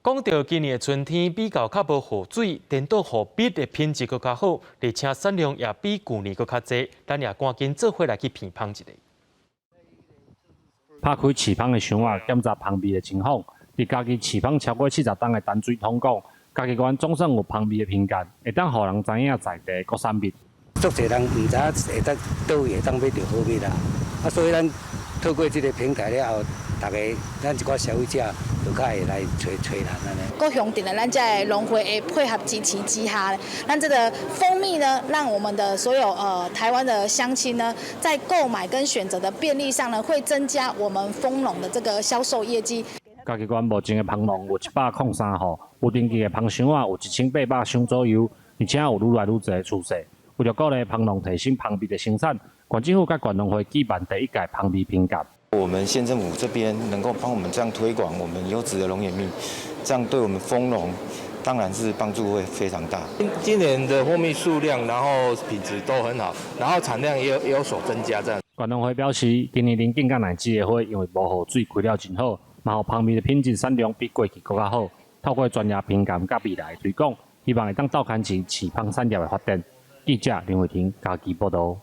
講到今年的春天比較較無雨水，顛倒予蜜的品質閣較好，而且產量也比舊年閣較濟。咱也趕緊做伙來去品蜂一下。拍開飼蜂的箱仔，檢查蜂蜜的情況。佇嘉義飼蜂超過40冬的陳水通講，嘉義縣總算有蜂蜜的評鑑，會當予人知影在地國產蜜。足濟人毋知影會當佗位會當買著好蜜啦，啊，所以咱透過這个平台了後，逐家咱一寡消費者就較會來揣揣咱按呢。各鄉鎮的咱這个農會的配合支持之下，咱這個蜂蜜呢，讓我們的所有台灣的鄉親呢，在購買跟選擇的便利上呢，會增加我們蜂農的這個銷售業績。嘉義縣目前的蜂農有103戶，有登記的蜂箱仔有1800箱左右，而且有愈來愈濟的趨勢。為著鼓勵蜂農提升蜂蜜的生產，縣政府佮縣農會舉辦第一屆蜂蜜評鑑。我們縣政府這邊能夠幫我們這樣推廣我們優質的龍眼蜜，這樣對我們蜂農當然是幫助會非常大。今年的蜂蜜數量，然後品質都很好，然後產量也有所增加。這樣。縣農會表示，今年龍井佮奶子的花因為無雨水開了真好，嘛予蜂蜜的品質產量比過去閣較好。透過專業評鑑佮未來的推廣，希望會當鬥牽持飼蜂產業的發展。記者林慧婷嘉義報導。